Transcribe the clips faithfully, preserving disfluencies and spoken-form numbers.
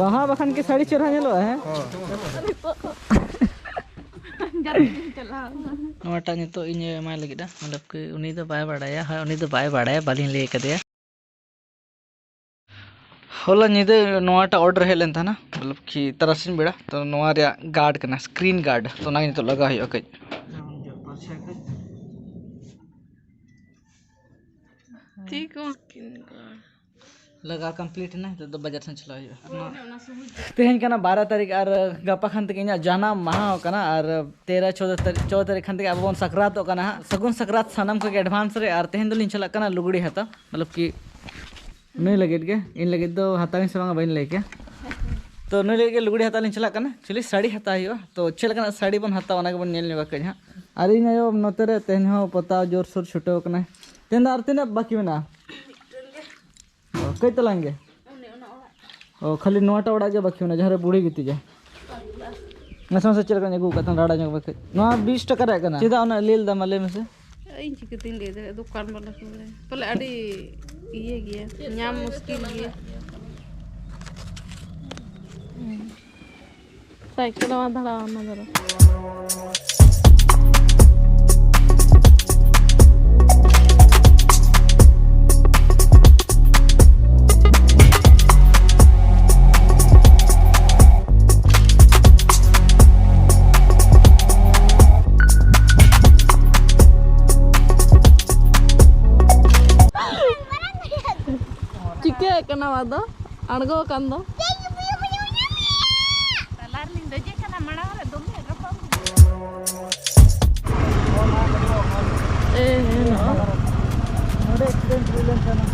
ᱵᱟᱦᱟ ᱵᱟᱠᱷᱟᱱ ᱠᱤ ᱥᱟᱹᱲᱤ ᱪᱮᱦᱨᱟ ᱧᱮᱞᱚᱜᱼᱟ, ᱦᱮᱸ? ᱱᱚᱣᱟᱴᱟᱜ ᱱᱤᱛᱚᱜ ᱤᱧ ᱮᱢᱟᱭ ᱞᱟᱹᱜᱤᱫᱼᱟ, ᱢᱚᱛᱞᱚᱵ ᱠᱤ ᱩᱱᱤ ᱫᱚ ᱵᱟᱭ ᱵᱟᱲᱟᱭᱟ᱾ ᱦᱳᱭ, ᱩᱱᱤ ᱫᱚ ᱵᱟᱭ ᱵᱟᱲᱟᱭᱟ, ᱵᱟᱹᱞᱤᱧ ᱞᱟᱹᱭ ᱠᱟᱫᱮᱭᱟ᱾ ᱦᱚᱞᱟ ᱧᱤᱫᱟᱹ ᱱᱚᱣᱟᱴᱟᱜ ᱚᱰᱟᱨ ᱦᱮᱡ ᱞᱮᱱ ᱛᱟᱦᱮᱱᱟ, ᱢᱚᱛᱞᱚᱵ ᱠᱤ ᱛᱟᱨᱟᱥᱤᱧ ᱵᱮᱲᱟ᱾ ᱛᱚ ᱱᱚᱣᱟ ᱨᱮᱭᱟᱜ ᱜᱟᱨᱰ ᱠᱟᱱᱟ, ᱥᱠᱨᱤᱱ ᱜᱟᱨᱰ᱾ ᱛᱚ ᱚᱱᱟᱜᱮ ᱱᱤᱛᱚᱜ ᱞᱟᱜᱟᱣ ᱦᱩᱭᱩᱜᱼᱟ ᱠᱟᱹᱡ᱾ ᱴᱷᱤᱠ ᱦᱚᱸ᱾ ᱞᱟᱜᱟᱣ ᱠᱚᱢᱯᱞᱤᱴ ᱮᱱᱟ, ᱱᱤᱛᱚᱜ ᱫᱚ ᱵᱟᱡᱟᱨ ᱥᱮᱱ ᱪᱟᱞᱟᱣ ᱦᱩᱭᱩᱜᱼᱟ᱾ ᱛᱮᱦᱮᱧ ᱠᱟᱱᱟ ᱵᱟᱨᱚ ᱛᱟᱹᱨᱤᱠᱷ ᱟᱨ ᱜᱟᱯᱟ ᱠᱷᱟᱱ ᱛᱮᱜᱮ ᱤᱧᱟᱹᱜ ᱡᱟᱱᱟᱢ ᱢᱟᱦᱟ ᱠᱟᱱᱟ, ᱟᱨ ᱛᱮᱨᱚ ᱪᱳᱫᱽᱫᱚ ᱛᱟᱹᱨᱤᱠᱷ, ᱪᱳᱫᱽᱫᱚ ᱛᱟᱹᱨᱤᱠᱷ ᱠᱷᱟᱱ ᱛᱮᱜᱮ ᱟᱵᱚ ᱵᱚᱱ ᱥᱟᱠᱨᱟᱛᱚᱜ ᱠᱟᱱᱟ ᱦᱟᱸᱜ᱾ ᱥᱟᱹᱜᱩᱱ ᱥᱟᱠᱨᱟᱛ ᱥᱟᱱᱟᱢ ᱠᱚᱜᱮ ᱮᱰᱵᱷᱟᱱᱥ ᱨᱮ᱾ ᱟᱨ ᱛᱮᱦᱮᱧ ᱫᱚᱞᱤᱧ ᱪᱟᱞᱟᱜ ᱠᱟᱱᱟ ᱞᱩᱜᱽᱲᱤ ᱦᱟᱛᱟᱣ, ᱢᱚᱛᱞᱚᱵ ᱠᱤ ᱱᱩᱭ ᱞᱟᱹᱜᱤᱫ ᱜᱮ, ᱤᱧ ᱞᱟᱹᱜᱤᱫ ᱫᱚ ᱦᱟᱛᱟᱣ ᱤᱧ ᱥᱮ ᱵᱟᱝᱟ ᱵᱟᱹᱧ ᱞᱟᱹᱭ ᱠᱮᱭᱟ᱾ ᱛᱚ ᱱᱩᱭ ᱞᱟᱹᱜᱤᱫ ᱜᱮ ᱞᱩᱜᱽᱲᱤ ᱦᱟᱛᱟᱣ ᱞᱤᱧ ᱪᱟᱞᱟᱜ ᱠᱟᱱᱟ᱾ ᱪᱮᱞᱤ ᱥᱟᱹᱲᱤ ᱦᱟᱛᱟᱣ ᱦᱩᱭᱩᱜᱼᱟ, ᱛᱚ ᱪᱮᱫ ᱞᱮᱠᱟᱱᱟᱜ ᱥᱟᱹᱲᱤ ᱵᱚᱱ ᱦᱟᱛᱟᱣᱟ ᱚᱱᱟ ᱜᱮᱵᱚᱱ ᱧᱮᱞ ᱧᱚᱜᱟ ᱠᱟᱹᱡ ᱦᱟᱸᱜ᱾ ᱟᱨ ᱤᱧ ᱟᱭᱳ ᱱᱚᱛᱮ ᱨᱮ ᱛᱮᱦᱮᱧ ᱦᱚᱸ ᱯᱚᱛᱟᱣ ᱡᱳᱨᱥᱳᱨ ᱪᱷᱩᱴᱟᱹᱣ ᱠᱟᱱᱟᱭ᱾ ᱛᱮᱦᱮᱧ ᱫᱚ ᱟᱨ ᱛᱤᱱᱟᱹᱜ ᱵᱟᱹᱠᱤ ᱢᱮᱱᱟᱜᱼᱟ? ᱚ, ᱠᱟᱹᱡ ᱛᱟᱞᱟᱝ ᱜᱮ᱾ ᱚ, ᱠᱷᱟᱹᱞᱤ ᱱᱚᱣᱟᱴᱟᱜ ᱚᱲᱟᱜ ᱜᱮ ᱵᱟᱹᱠᱤ ᱢᱮᱱᱟᱜᱼᱟ, ᱡᱟᱦᱟᱸ ᱨᱮ ᱵᱩᱲᱦᱤ ᱜᱤᱛᱤᱡᱟ᱾ ᱢᱟᱥᱮ ᱢᱟᱥᱮ ᱪᱮᱫ ᱞᱮᱠᱟᱧ ᱟᱹᱜᱩ ᱟᱠᱟᱫ ᱛᱟᱦᱮᱱᱟ, ᱨᱟᱲᱟ ᱧᱚᱜ ᱢᱮ ᱠᱟᱹᱡ᱾ ᱱᱚᱣᱟ ᱵᱤᱥ ᱴᱟᱠᱟ ᱨᱮᱭᱟᱜ ᱠᱟᱱᱟ, ᱪᱮᱫᱟᱜ ᱩᱱᱟᱹᱜ ᱞᱟᱹᱭ ᱞᱮᱫᱟ ᱢᱟ ᱞᱟᱹᱭ ᱢᱮᱥᱮ? ᱤᱧ ᱪᱤᱠᱟᱹᱛᱤᱧ ᱞᱟᱹᱭ ᱫᱟᱲᱮᱭᱟᱜᱼᱟ, ᱫᱚᱠᱟᱱ ᱵᱟᱞᱟ ᱠᱚ ᱵᱟᱲᱟᱭᱟ᱾ ᱯᱟᱞᱮ ᱟᱹᱰᱤ ᱤᱭᱟᱹ ᱜᱮᱭᱟ, ᱧᱟᱢ ᱢᱩᱥᱠᱤᱞ ᱜᱮᱭᱟ᱾ ᱥᱟᱭᱠᱮᱞ ᱢᱟ ᱫᱟᱬᱟ ᱚᱱᱟ ᱫᱷᱟᱨᱮ᱾ ᱪᱤᱠᱟᱹᱜ ᱠᱟᱱᱟ ᱟᱫᱚ? ᱟᱬᱜᱚ ᱟᱠᱟᱱ ᱫᱚ᱾ ᱛᱟᱞᱟ ᱨᱮᱞᱤᱧ ᱫᱮᱡᱮ ᱠᱟᱱᱟ, ᱢᱟᱲᱟᱝ ᱨᱮ ᱫᱚᱢᱮ ᱨᱟᱯᱟᱜ᱾ ᱮ, ᱱᱚᱜᱼᱚᱭ᱾ ᱱᱚᱰᱮ ᱮᱠᱥᱤᱰᱮᱱᱴ ᱦᱩᱭ ᱞᱮᱱ ᱛᱟᱦᱮᱱᱟ᱾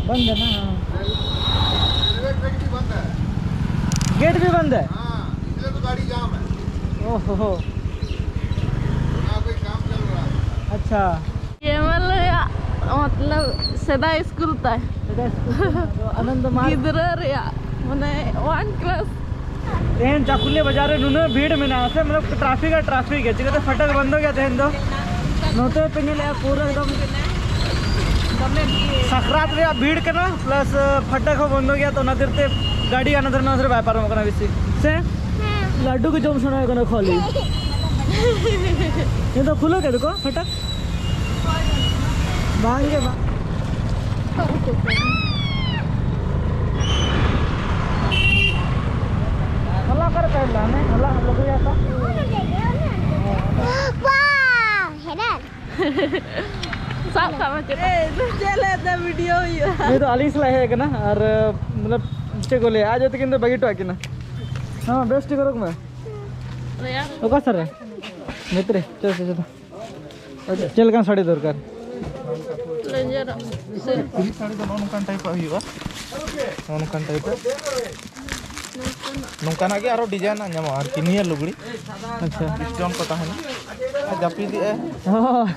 ᱵᱚᱱᱫ ᱦᱮ ᱱᱟ? ᱦᱮᱸ᱾ रेलवे ट्रैक भी बंद है। गेट भी बंद है? हाँ, इसलिए तो गाड़ी जाम है। ओहो। यहाँ कोई काम चल रहा है। अच्छा। ये मतलब, मतलब, ᱥᱮᱫᱟᱭ ᱥᱠᱩᱞ ᱛᱟᱭ᱾ ᱥᱮᱫᱟᱭ ᱥᱠᱩᱞ ᱛᱟᱭ, ᱟᱫᱚ ᱟᱱᱚᱱᱫᱚ ᱢᱟᱴ᱾ ᱜᱤᱫᱽᱨᱟᱹ ᱨᱮᱭᱟᱜ, ᱢᱟᱱᱮ, ᱚᱣᱟᱱ ᱠᱞᱟᱥ᱾ ᱛᱮᱦᱮᱧ ᱪᱟᱠᱩᱞᱤᱭᱟᱹ ᱵᱟᱡᱟᱨ ᱨᱮ ᱱᱩᱱᱟᱹᱜ ᱵᱷᱤᱲ ᱢᱮᱱᱟᱜᱼᱟ ᱥᱮ, ᱢᱚᱛᱞᱚᱵ ᱴᱨᱟᱯᱷᱤᱠ ᱟᱨ ᱴᱨᱟᱯᱷᱤᱠ ᱜᱮ, ᱪᱤᱠᱟᱹᱛᱮ ᱯᱷᱟᱴᱟᱠ ᱵᱚᱱᱫᱚ ᱜᱮᱭᱟ ᱛᱮᱦᱮᱧ ᱫᱚ᱾ ᱱᱚᱛᱮ ᱯᱮ ᱧᱮᱞᱮᱜᱼᱟ ᱯᱩᱨᱟᱹ ᱮᱠᱫᱚᱢ ᱥᱟᱠᱨᱟᱛ ᱨᱮᱭᱟᱜ ᱵᱷᱤᱲ ᱠᱟᱱᱟ, ᱯᱞᱟᱥ ᱯᱷᱟᱴᱟᱠ ᱦᱚᱸ ᱵᱚᱱᱫᱚ ᱜᱮᱭᱟ, ᱛᱚ ᱚᱱᱟ ᱠᱷᱟᱹᱛᱤᱨ ᱛᱮ ᱜᱟᱹᱰᱤ ᱟᱱᱟ ᱫᱷᱟᱨᱮ ᱱᱚᱣᱟ ᱫᱷᱟᱨᱮ ᱵᱟᱭ ᱯᱟᱨᱚᱢᱚᱜ ᱠᱟᱱᱟ ᱵᱮᱥᱤ ᱥᱮ᱾ ᱞᱟᱹᱰᱩ ᱜᱮ ᱡᱚᱢ ᱥᱟᱱᱟᱭᱮ ᱠᱟᱱᱟ ᱠᱷᱟᱹᱞᱤ᱾ ᱱᱤᱛᱚᱜ ᱠᱷᱩᱞᱟᱹᱣ ᱠᱮᱫ ᱫᱚᱠᱚ ᱯᱷᱟᱴᱟᱠ? ᱵᱟᱝ ᱜᱮ ᱵᱟᱝ᱾ ᱦᱚᱞᱟ ᱚᱠᱟᱨᱮ ᱛᱟᱦᱮᱸ ᱞᱮᱱᱟ? ᱦᱟᱱᱮ ᱦᱚᱞᱟ ᱞᱟᱹᱜᱩᱭᱟ ᱛᱚ? ᱵᱟᱝ, ᱦᱮᱨᱮᱞ᱾ ᱥᱟᱵ ᱠᱟᱜ ᱢᱮ ᱪᱮᱫ? ᱮᱭ, ᱪᱮᱫ ᱞᱮᱠᱟ ᱵᱷᱤᱰᱤᱭᱳ ᱦᱩᱭᱩᱜᱼᱟ? ᱱᱤᱭᱟᱹ ᱫᱚ ᱟᱹᱞᱤᱧ ᱥᱟᱞᱟᱜ ᱦᱮᱡ ᱟᱠᱟᱱᱟ ᱟᱨ, ᱢᱚᱛᱞᱚᱵ, ᱪᱮᱫ ᱠᱚ ᱞᱟᱹᱭᱟ, ᱟᱡ ᱡᱚᱛᱚ ᱠᱤᱱ ᱫᱚ ᱵᱟᱹᱜᱤ ᱦᱚᱴᱚ ᱟᱹᱠᱤᱱᱟ᱾ ᱦᱮᱸ, ᱵᱮᱥ ᱴᱷᱤᱠ ᱨᱚᱠ ᱢᱮ᱾ ᱨᱮᱭᱟᱲ᱾ ᱚᱠᱟ ᱥᱮᱫ ᱨᱮ? ᱵᱷᱤᱛᱨᱤ᱾ ᱪᱚ, ᱪᱚ, ᱪᱚ᱾ ᱪᱮᱫ ᱞᱮᱠᱟᱱ ᱥᱟᱹᱲᱤ ᱫᱚᱨᱠᱟᱨ? ᱞᱮᱸᱡᱮᱨᱚᱜ᱾ ᱠᱩᱲᱤ ᱥᱟᱹᱲᱤ ᱫᱚ ᱱᱚᱜᱼᱚ ᱱᱚᱝᱠᱟᱱ ᱴᱟᱭᱤᱯᱟᱜ ᱦᱩᱭᱩᱜᱼᱟ᱾ ᱱᱚᱜᱼᱚ ᱱᱚᱝᱠᱟᱱ ᱴᱟᱭᱤᱯᱟᱜ᱾ ᱱᱚᱝᱠᱟᱱᱟᱜ ᱜᱮ ᱟᱨᱚ ᱰᱤᱡᱟᱭᱤᱱ ᱧᱟᱢᱚᱜᱼᱟ ᱟᱨᱠᱤ, ᱱᱤᱭᱟᱹ ᱞᱩᱜᱽᱲᱤ᱾ ᱟᱪᱪᱷᱟ᱾ ᱥᱴᱳᱱ ᱠᱚ ᱛᱟᱦᱮᱱᱟ᱾ ᱟᱨ ᱡᱟᱹᱯᱤᱫᱮᱜᱼᱟᱭ᱾ ᱦᱚᱸ᱾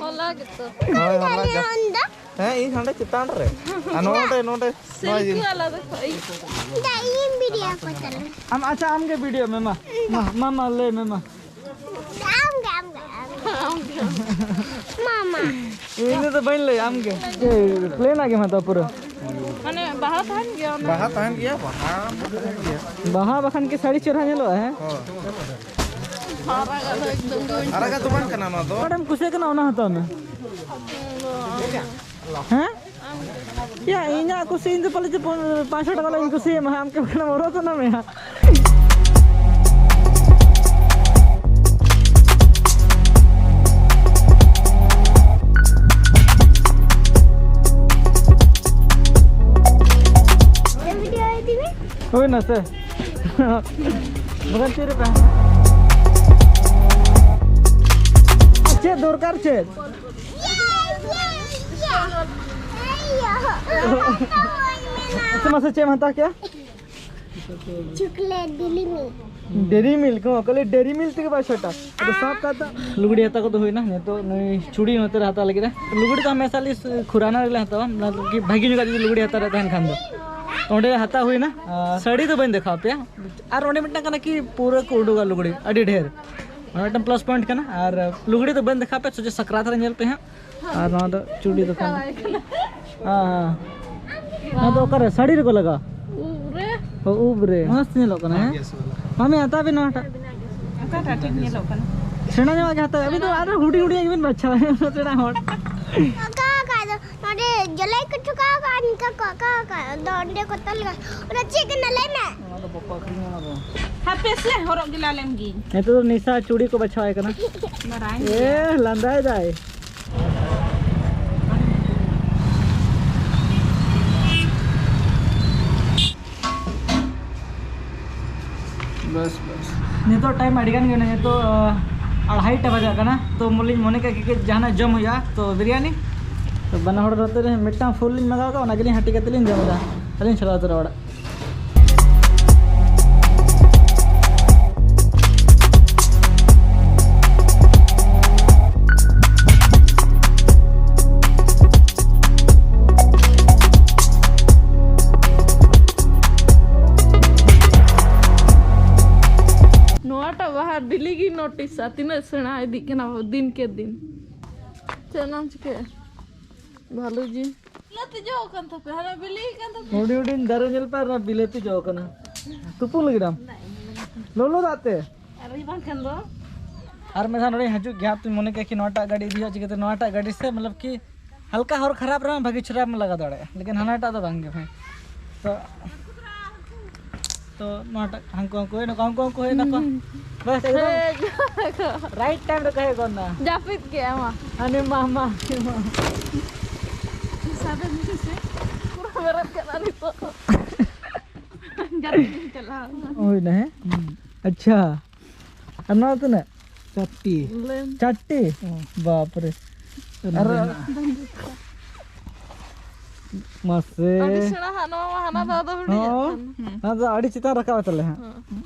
ᱦᱚᱞᱟ ᱜᱮᱛᱚ᱾ ᱦᱳᱭ, ᱦᱚᱞᱟ ᱡᱟ-, ᱦᱮᱸ, ᱤᱧ ᱦᱟᱸᱰᱮ ᱪᱮᱛᱟᱱ ᱨᱮ᱾ ᱟᱨ ᱱᱚᱰᱮ, ᱱᱚᱰᱮ, ᱱᱚᱜᱼᱚᱭ ᱡᱮ ᱥᱮᱞᱯᱷᱤ ᱟᱞᱟᱫᱟ ᱠᱷᱚᱡ᱾ ᱫᱟ, ᱤᱧ ᱵᱷᱤᱰᱤᱭᱳ ᱠᱚ ᱪᱟᱹᱞᱩ᱾ ᱟᱢ, ᱟᱪᱪᱷᱟ, ᱟᱢ ᱜᱮ ᱵᱷᱤᱰᱤᱭᱳ ᱢᱮ, ᱢᱟ᱾ ᱢᱟ, ᱢᱟ, ᱢᱟ, ᱞᱟᱹᱭ ᱢᱮ, ᱢᱟ᱾ ᱟᱢ ᱜᱮ, ᱟᱢ ᱜᱮ, ᱟᱢ ᱜᱮ᱾ ᱟᱢ ᱜᱮ᱾ ᱢᱟ, ᱢᱟ᱾ ᱤᱧ ᱫᱚ ᱵᱟᱹᱧ ᱞᱟᱹᱭᱟ, ᱟᱢ ᱜᱮ᱾ ᱪᱮᱫ, ᱯᱞᱮᱱ ᱟᱜ ᱜᱮᱢ ᱦᱟᱛᱟᱣᱟ ᱯᱩᱨᱟᱹ? ᱢᱟᱱᱮ ᱵᱟᱦᱟ ᱛᱟᱦᱮᱱ ᱜᱮᱭᱟ ᱚᱱᱟ? ᱵᱟᱦᱟ ᱛᱟᱦᱮᱱ ᱜᱮᱭᱟ, ᱵᱟᱦᱟ ᱛᱟᱦᱮᱱ ᱜᱮᱭᱟ᱾ ᱵᱟᱦᱟ ᱵᱟᱠᱷᱟᱱ ᱠᱤ ᱥᱟᱹᱲᱤ ᱪᱮᱦᱨᱟ ᱧᱮᱞᱚᱜᱼᱟ, ᱦᱮᱸ? ᱦᱳᱭ᱾ ᱟᱨᱟᱜᱟᱜ ᱫᱚ ᱮᱠᱫᱚᱢ ᱜᱮ ᱵᱟᱹᱧ ᱟᱨᱟᱜᱟᱜ ᱫᱚ ᱵᱟᱝ ᱠᱟᱱᱟ ᱱᱚᱣᱟ ᱫᱚ᱾ ᱚᱠᱟᱴᱟᱜ ᱮᱢ ᱠᱩᱥᱤᱭᱟᱜ ᱠᱟᱱᱟ, ᱚᱱᱟ ᱦᱟᱛᱟᱣ ᱢᱮ᱾ ᱦᱮᱸ? ᱭᱟ, ᱤᱧᱟᱹᱜ ᱠᱩᱥᱤ, ᱤᱧ ᱫᱚ ᱯᱟᱞᱮ ᱪᱚ ᱯᱚᱱ-, ᱯᱟᱸᱪᱥᱚ ᱴᱟᱠᱟ ᱞᱟᱜᱤᱧ ᱠᱩᱥᱤᱭᱟᱢᱟ, ᱟᱢ ᱠᱤ ᱵᱟᱠᱷᱟᱱ ᱦᱚᱨᱚᱜ ᱥᱟᱱᱟ ᱢᱮᱭᱟ? ᱦᱩᱭᱱᱟ ᱥᱮ? ᱵᱟᱠᱷᱟᱱ ᱪᱮᱫ ᱨᱮ ᱛᱟᱦᱮᱱᱟ? ᱪᱮᱫ ᱫᱚᱨᱠᱟᱨ ᱪᱮᱫ? ᱟᱪᱪᱷᱟ, ᱢᱟᱥᱮ ᱪᱮᱫ ᱮᱢ ᱦᱟᱛᱟᱣ ᱠᱮᱜᱼᱟ? Chocolate dairy milk. Dairy milk, ᱦᱚᱸ, ᱠᱷᱟᱹᱞᱤ ᱰᱮᱨᱤ ᱢᱤᱞᱠ ᱛᱮᱜᱮ ᱵᱟᱭ ᱥᱮᱴᱟ᱾ ᱟᱫᱚ ᱥᱟᱵ ᱠᱟᱜ ᱛᱟ-, ᱞᱩᱜᱽᱲᱤ ᱦᱟᱛᱟᱣ ᱠᱚᱫᱚ ᱦᱩᱭᱱᱟ᱾ ᱱᱤᱛᱚᱜ ᱱᱩᱭ ᱪᱩᱲᱤ ᱱᱚᱛᱮ ᱨᱮ ᱦᱟᱛᱟᱣ ᱞᱟᱹᱜᱤᱫ ᱮ᱾ ᱞᱩᱜᱽᱲᱤ ᱫᱚ ᱦᱟᱢᱮᱥᱟ ᱞᱤ ᱠᱷᱩᱨᱟᱱᱟ ᱨᱮᱞᱮ ᱦᱟᱛᱟᱣᱟ, ᱢᱚᱛᱞᱚᱵ ᱠᱤ ᱵᱷᱟᱹᱜᱤ ᱧᱚᱜᱟᱜ ᱡᱩᱫᱤ ᱞᱩᱜᱽᱲᱤ ᱦᱟᱛᱟᱣ ᱨᱮ ᱛᱟᱦᱮᱱ ᱠᱷᱟᱱ ᱫᱚ᱾ ᱚᱸᱰᱮ ᱦᱟᱛᱟᱣ ᱦᱩᱭᱱᱟ᱾ ᱥᱟᱹᱲᱤ ᱫᱚ ᱵᱟᱹᱧ ᱫᱮᱠᱷᱟᱣ ᱯᱮᱭᱟ, ᱟᱨ ᱚᱸᱰᱮ ᱢᱤᱫᱴᱟᱝ ᱠᱟᱱᱟ ᱠᱤ ᱯᱩᱨᱟᱹ ᱠᱚ ᱩᱰᱩᱠᱟ ᱞᱩᱜᱽᱲᱤ ᱟᱹᱰᱤ ᱰᱷᱮᱨ, ᱚᱱᱟ ᱢᱤᱫᱴᱟᱝ ᱯᱞᱟᱥ ᱯᱚᱭᱮᱱᱴ ᱠᱟᱱᱟ᱾ ᱟᱨ ᱞᱩᱜᱽᱲᱤ ᱫᱚ ᱵᱟᱹᱧ ᱫᱮᱠᱷᱟᱣ ᱯᱮᱭᱟ, ᱥᱚᱡᱷᱮ ᱥᱟᱠᱨᱟᱛ ᱨᱮ ᱧᱮᱞ ᱯᱮ ᱦᱟᱸᱜ᱾ ᱟᱨ ᱱᱚᱣᱟ ᱫᱚ ᱪᱩᱲᱤ ᱫᱚᱠᱟᱱ᱾ ᱦᱮᱸ, ᱦᱮᱸ᱾ ᱱᱚᱣᱟ ᱫᱚ ᱚᱠᱟᱨᱮ ᱥᱟᱹᱲᱤ ᱨᱮᱠᱚ ᱞᱟᱜᱟᱣᱟ? ᱩᱵ ᱨᱮ᱾ ᱚ, ᱩᱵ ᱨᱮ ᱢᱚᱡᱽ ᱧᱮᱞᱚᱜ ᱠᱟᱱᱟ᱾ ᱦᱮᱸ, ᱢᱟᱢᱤ, ᱦᱟᱛᱟᱣ ᱵᱤᱱ ᱱᱚᱣᱟᱴᱟᱜ᱾ ᱚᱠᱟᱴᱟᱜ ᱴᱷᱤᱠ ᱧᱮᱞᱚᱜ ᱠᱟᱱᱟ? ᱥᱮᱬᱟ ᱧᱚᱜ ᱜᱮ ᱦᱟᱛᱟᱣ, ᱟᱹᱵᱤᱱ ᱫᱚ ᱟᱨᱚ ᱦᱩᱰᱤᱧ ᱦᱩᱰᱤᱧ ᱜᱮᱵᱤᱱ ᱵᱟᱪᱷᱟᱣᱟ᱾ ᱥᱮᱬᱟ ᱦᱚᱲ᱾ ᱚᱠᱟ ᱚᱠᱟ ᱫᱚ ᱱᱚᱰᱮ ᱡᱚᱞᱟᱭ ᱠᱚ ᱴᱷᱚᱠᱟᱣ ᱠᱟᱜᱼᱟ, ᱱᱤᱝᱠᱟ ᱠᱚ ᱚᱠᱟ ᱚᱠᱟ ᱫᱚ ᱚᱸᱰᱮ ᱠᱚ ᱛᱚᱞ ᱠᱟᱜᱼᱟ᱾ ᱚᱱᱟ ᱪᱮᱫ ᱠᱟᱱᱟ ᱞᱟᱹᱭ ᱢᱮ? ᱚᱱᱟ ᱫᱚ ᱵᱟᱠᱚ ᱟᱹᱠᱷᱨᱤᱧᱟ, ᱚᱱᱟ ᱫᱚ᱾ ᱦᱟᱯᱮ ᱥᱮ, ᱦᱚᱨᱚᱜ ᱜᱮᱞᱟ ᱞᱮᱢ ᱜᱤᱧ᱾ ᱱᱤᱛᱚᱜ ᱫᱚ ᱱᱤᱥᱟ ᱪᱩᱲᱤ ᱠᱚ ᱵᱟᱪᱷᱟᱣᱟᱭ ᱠᱟᱱᱟ᱾ ᱢᱟᱨᱟᱝ ᱮ, ᱜᱮᱭᱟ᱾ ᱞᱟᱸᱫᱟᱭ ᱫᱟᱭ᱾ ᱵᱟᱥ, ᱵᱟᱥ᱾ ᱱᱤᱛᱚᱜ ᱴᱟᱭᱤᱢ ᱟᱹᱰᱤ ᱜᱟᱱ ᱜᱮ ᱦᱩᱭᱱᱟ, ᱱᱤᱛᱚᱜ, ᱟᱸ, ᱟᱲᱟᱭᱴᱟ ᱵᱟᱡᱟᱜ ᱠᱟᱱᱟ᱾ ᱛᱚ ᱢᱚᱞᱤᱧ ᱢᱚᱱᱮ ᱠᱮᱫ ᱜᱮ ᱡᱟᱦᱟᱱᱟᱜ ᱡᱚᱢ ᱦᱩᱭᱩᱜᱼᱟ, ᱛᱚ ᱵᱤᱨᱭᱟᱱᱤ᱾ ᱛᱚ ᱵᱟᱱᱟ ᱦᱚᱲ ᱱᱚᱛᱮ ᱨᱮ ᱢᱤᱫᱴᱟᱝ ᱯᱷᱩᱞ ᱞᱤᱧ ᱢᱟᱜᱟᱣ ᱠᱟᱜᱼᱟ, ᱚᱱᱟ ᱜᱮᱞᱤᱧ ᱦᱟᱹᱴᱤᱧ ᱠᱟᱛᱮ ᱞᱤᱧ ᱡᱚᱢ ᱮᱫᱟ᱾ ᱟᱹᱞᱤᱧ ᱪᱟᱞᱟᱣ ᱩᱛᱟᱹᱨᱚᱜᱼᱟ ᱚᱲᱟᱜ᱾ ᱱᱚᱣᱟᱴᱟᱜ ᱵᱟᱦᱟ ᱰᱮᱞᱤ ᱜᱮ ᱱᱳᱴᱤᱥᱟ, ᱛᱤᱱᱟᱹᱜ ᱥᱮᱬᱟ ᱤᱫᱤᱜ ᱠᱟᱱᱟ ᱫᱤᱱ ᱠᱮ ᱫᱤᱱ᱾ ᱪᱮᱫ ᱮᱢ ᱪᱤᱠᱟᱹᱭᱟ? ᱵᱷᱟᱞᱩ ᱡᱤ᱾ ᱞᱟᱹᱛᱤ ᱡᱚ ᱠᱟᱱ ᱛᱟᱯᱮ, ᱦᱟᱱᱟ ᱵᱤᱞᱤ ᱠᱟᱱ ᱛᱟᱯᱮ᱾ ᱦᱩᱰᱤᱧ ᱦᱩᱰᱤᱧ ᱫᱟᱨᱮ ᱧᱮᱞ ᱯᱮ, ᱟᱨ ᱵᱤᱞᱟᱹᱛᱤ ᱡᱚ ᱠᱟᱱᱟ᱾ ᱛᱩᱯᱩ ᱞᱟᱹᱜᱤᱫ ᱟᱢ? ᱞᱚᱞᱚ ᱫᱟᱜ ᱛᱮ᱾ ᱟᱨ ᱵᱟᱝᱠᱷᱟᱱ ᱫᱚ? ᱟᱨ ᱢᱤᱫ ᱫᱷᱟᱣ ᱱᱚᱰᱮᱧ ᱦᱤᱡᱩᱜ ᱜᱮᱭᱟ, ᱛᱩᱧ ᱢᱚᱱᱮ ᱠᱮᱫᱟ ᱠᱤ ᱱᱚᱣᱟᱴᱟᱜ ᱜᱟᱹᱰᱤ ᱤᱫᱤ ᱦᱩᱭᱩᱜᱼᱟ, ᱪᱤᱠᱟᱹᱛᱮ ᱱᱚᱣᱟᱴᱟᱜ ᱜᱟᱹᱰᱤ ᱥᱮ, ᱢᱚᱛᱞᱚᱵ ᱠᱤ ᱦᱟᱞᱠᱟ ᱦᱚᱨ ᱠᱷᱟᱨᱟᱯ ᱨᱮᱦᱚᱸ ᱵᱷᱟᱹᱜᱤ ᱪᱮᱦᱨᱟᱢ ᱞᱟᱜᱟ ᱫᱟᱲᱮᱭᱟᱜᱼᱟ, ᱞᱮᱠᱤᱱ ᱦᱟᱱᱟᱴᱟᱜ ᱫᱚ ᱵᱟᱝ ᱜᱮ ᱵᱷᱟᱭ᱾ ᱛᱚ, ᱛᱚ ᱱᱚᱣᱟᱴᱟᱜ ᱦᱟᱱᱠᱩ ᱦᱟᱱᱠᱩ ᱦᱩᱭᱱᱟ ᱠᱚ, ᱦᱟᱱᱠᱩ ᱦᱩᱭᱱᱟ ᱠᱚ᱾ ᱦᱩᱸ᱾ ᱵᱟᱥ, ᱮᱠᱫᱚᱢ ᱦᱮᱸ, ᱡᱚᱦᱟᱨ ᱜᱮ᱾ ᱨᱟᱭᱤᱴ ᱴᱟᱭᱤᱢ ᱨᱮᱠᱚ ᱦᱮᱡ ᱜᱚᱫ ᱱᱟ᱾ ᱡᱟᱹᱯᱤᱫ ᱠᱮᱜᱼᱟ ᱢᱟ᱾ ᱦᱟᱱᱮ ᱢᱟ, ᱢᱟ, ᱢᱟ᱾ ᱥᱟᱵᱮ ᱢᱮᱥᱮ᱾ ᱯᱩᱨᱟᱹ ᱵᱮᱨᱮᱫ ᱠᱟᱱᱟ ᱱᱤᱛᱚᱜ᱾ ᱡᱟᱹᱯᱤᱫ ᱤᱧ ᱪᱟᱞᱟᱣ ᱮᱱᱟ᱾ ᱦᱩᱭᱱᱟ, ᱦᱮᱸ? ᱦᱩᱸ᱾ ᱟᱪᱪᱷᱟ᱾ ᱟᱨ ᱱᱚᱣᱟ ᱛᱤᱱᱟᱹᱜ? ᱪᱟᱨᱴᱤ᱾ ᱞᱟᱹᱭ ᱢᱮ᱾ ᱪᱟᱨᱴᱤ? ᱦᱩᱸ᱾ ᱵᱟᱯ ᱨᱮ᱾ ᱟᱨ ᱟᱨ ᱢᱟᱥᱮ᱾ ᱟᱹᱰᱤ ᱥᱮᱬᱟ ᱦᱟᱸᱜ, ᱱᱚᱣᱟ ᱢᱟ ᱦᱟᱱᱟ ᱫᱷᱟᱣ ᱫᱚ ᱦᱩᱰᱤᱧᱟᱜ ᱦᱚᱸ᱾ ᱛᱟᱦᱮᱱᱟ᱾ ᱦᱩᱸ᱾ ᱚᱱᱟ ᱫᱚ ᱟᱹᱰᱤ ᱪᱮᱛᱟᱱ ᱨᱟᱠᱟᱵ ᱛᱟᱞᱮ ᱦᱟᱸᱜ᱾ ᱦᱩᱸ᱾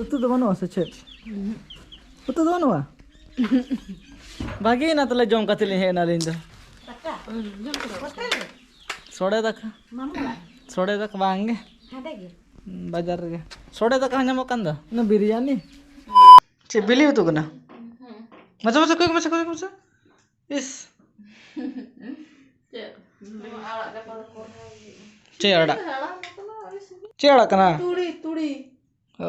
ᱩᱛᱩ ᱫᱚ ᱵᱟᱹᱱᱩᱜᱼᱟ ᱥᱮ ᱪᱮᱫ? ᱩᱛᱩ ᱫᱚ ᱵᱟᱹᱱᱩᱜᱼᱟ? ᱵᱷᱟᱜᱮᱭᱮᱱᱟ ᱛᱟᱦᱞᱮ, ᱡᱚᱢ ᱠᱟᱛᱮ ᱞᱤᱧ ᱦᱮᱡ ᱮᱱᱟ ᱟᱹᱞᱤᱧ ᱫᱚ᱾ ᱫᱟᱠᱟ? ᱥᱚᱲᱮ ᱫᱟᱠᱟ᱾ ᱢᱟᱢᱟ ᱚᱲᱟᱜ᱾ ᱥᱚᱲᱮ ᱫᱟᱠᱟ ᱵᱟᱝ ᱜᱮ᱾ ᱦᱟᱸᱰᱮ ᱜᱮ᱾ ᱵᱟᱡᱟᱨ ᱨᱮᱜᱮ᱾ ᱥᱚᱲᱮ ᱫᱟᱠᱟ ᱦᱚᱸ ᱧᱟᱢᱚᱜ ᱠᱟᱱ ᱫᱚ᱾ ᱚᱱᱟ ᱵᱤᱨᱭᱟᱱᱤ᱾ ᱪᱮᱫ ᱵᱤᱞᱤ ᱩᱛᱩ ᱠᱟᱱᱟ? ᱦᱮᱸ᱾ ᱢᱟᱥᱮ, ᱢᱟᱥᱮ, ᱠᱚᱭᱚᱜ ᱢᱮᱥᱮ, ᱠᱚᱭᱚᱜ ᱢᱮᱥᱮ᱾ ᱤᱥ᱾ ᱪᱮᱫ? ᱱᱚᱣᱟ ᱟᱲᱟᱜ ᱜᱟᱯᱟ ᱫᱚ ᱠᱚ ᱨᱚᱦᱚᱭ ᱦᱩᱭᱩᱜᱼᱟ᱾ ᱪᱮᱫ ᱟᱲᱟᱜ? ᱦᱟᱲᱟᱢ ᱟᱠᱟᱱᱟ, ᱟᱹᱰᱤ ᱥᱤᱵᱤᱞ᱾ ᱪᱮᱫ ᱟᱲᱟᱜ ᱠᱟᱱᱟ? ᱛᱩᱲᱤ, ᱛᱩᱲᱤ᱾ ᱚ᱾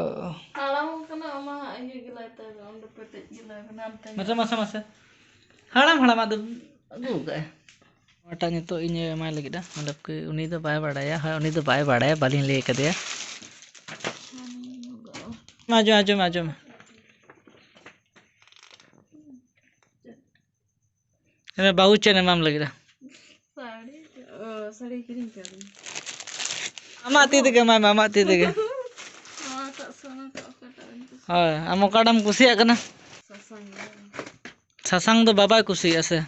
ᱦᱟᱲᱟᱢ ᱟᱠᱟᱱᱟ, ᱟᱢᱟᱜ ᱤᱭᱟᱹ ᱜᱮ ᱞᱟᱭ ᱛᱟᱭ ᱢᱮ, ᱚᱸᱰᱮ ᱯᱮᱴᱮᱡ ᱜᱮ ᱞᱟᱭ ᱢᱮ, ᱦᱟᱱᱛᱮ ᱢᱟᱥᱮ, ᱢᱟᱥᱮ, ᱢᱟᱥᱮ᱾ ᱦᱟᱲᱟᱢ, ᱦᱟᱲᱟᱢ ᱟᱫᱚ ᱟᱹᱜᱩ ᱠᱟᱜᱼᱟᱭ᱾ ᱱᱚᱣᱟᱴᱟᱜ ᱱᱤᱛᱚᱜ ᱤᱧ ᱮᱢᱟᱭ ᱞᱟᱹᱜᱤᱫᱼᱟ, ᱢᱚᱛᱞᱚᱵ ᱠᱤ ᱩᱱᱤ ᱫᱚ ᱵᱟᱭ ᱵᱟᱲᱟᱭᱟ, ᱦᱳᱭ, ᱩᱱᱤ ᱫᱚ ᱵᱟᱭ ᱵᱟᱲᱟᱭᱟ, ᱵᱟᱹᱞᱤᱧ ᱞᱟᱹᱭ ᱠᱟᱫᱮᱭᱟ᱾ ᱟᱸᱡᱚᱢ, ᱟᱸᱡᱚᱢ, ᱟᱸᱡᱚᱢ᱾ ᱮ, ᱵᱟᱹᱦᱩ ᱪᱮᱫ ᱮᱢᱟᱢ ᱞᱟᱹᱜᱤᱫᱼᱟ? ᱥᱟᱹᱲᱤ, ᱚ, ᱥᱟᱹᱲᱤ ᱠᱤᱨᱤᱧ ᱠᱟᱹᱫᱟᱹᱧ᱾ ᱟᱢᱟᱜ ᱛᱤ ᱛᱮᱜᱮ ᱮᱢᱟᱭ ᱢᱮ, ᱟᱢᱟᱜ ᱛᱤ ᱛᱮᱜᱮ᱾ ᱱᱚᱣᱟᱴᱟᱜ ᱥᱮ ᱚᱱᱟᱴᱟᱜ ᱚᱠᱟᱴᱟᱜ ᱵᱮᱱ ᱠᱩᱥᱤᱭᱟᱜᱼᱟ? ᱦᱳᱭ, ᱟᱢ ᱚᱠᱟᱴᱟᱜ ᱮᱢ ᱠᱩᱥᱤᱭᱟᱜ ᱠᱟᱱᱟ? ᱥᱟᱥᱟᱝ ᱜᱮ᱾ ᱥᱟᱥᱟᱝ ᱫᱚ ᱵᱟᱵᱟᱭ ᱠᱩᱥᱤᱭᱟᱜᱼᱟ ᱥᱮ?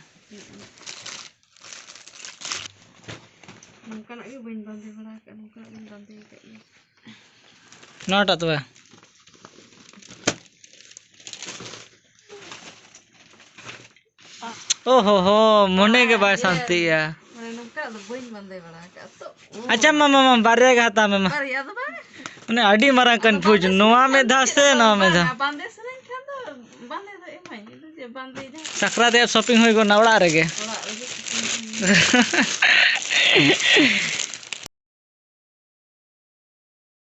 ᱱᱚᱝᱠᱟᱱᱟᱜ ᱜᱮ ᱵᱟᱹᱧ ᱵᱟᱸᱫᱮ ᱵᱟᱲᱟ ᱟᱠᱟᱫ, ᱱᱚᱝᱠᱟᱱᱟᱜ ᱜᱤᱧ ᱵᱟᱸᱫᱮ ᱟᱠᱟᱫ ᱜᱮᱭᱟ᱾ ᱱᱚᱣᱟᱴᱟᱜ ᱛᱚᱵᱮ? ᱳ ᱦᱳ ᱦᱳ, ᱢᱚᱱᱮ ᱜᱮ ᱵᱟᱭ ᱥᱟᱱᱛᱤᱭᱟ᱾ ᱢᱟᱱᱮ ᱱᱚᱝᱠᱟᱱᱟᱜ ᱫᱚ ᱵᱟᱹᱧ ᱵᱟᱸᱫᱮ ᱵᱟᱲᱟ ᱟᱠᱟᱫ ᱛᱚ᱾ ᱟᱪᱪᱷᱟ, ᱢᱟ, ᱢᱟ, ᱢᱟ, ᱵᱟᱨᱭᱟ ᱜᱮ ᱦᱟᱛᱟᱣ ᱢᱮ, ᱢᱟ᱾ ᱵᱟᱨᱭᱟ ᱫᱚ ᱵᱟᱝ᱾ ᱢᱟᱱᱮ ᱟᱹᱰᱤ ᱢᱟᱨᱟᱝ ᱟᱫᱚ confuse, ᱵᱟᱸᱫᱮ ᱱᱚᱣᱟ ᱥᱟᱱᱟᱧ ᱢᱤᱫ ᱫᱷᱟᱣ ᱠᱷᱟᱱ ᱥᱮ ᱫᱚ ᱱᱚᱣᱟ ᱢᱤᱫ ᱫᱷᱟᱣ? ᱵᱟᱝᱟ, ᱵᱟᱸᱫᱮ ᱥᱟᱱᱟᱧ ᱠᱷᱟᱱ ᱫᱚ ᱵᱟᱸᱫᱮ ᱫᱚ ᱮᱢᱟᱹᱧ, ᱤᱧ ᱫᱚ ᱪᱮᱫ ᱵᱟᱸᱫᱮ ᱡᱟᱦᱟᱸ ᱥᱟᱠᱨᱟᱛ ᱨᱮᱭᱟᱜ shopping ᱦᱩᱭ ᱜᱚᱫ ᱱᱟ ᱚᱲᱟᱜ ᱨᱮᱜᱮ᱾ ᱚᱲᱟᱜ ᱨᱮᱜᱮ᱾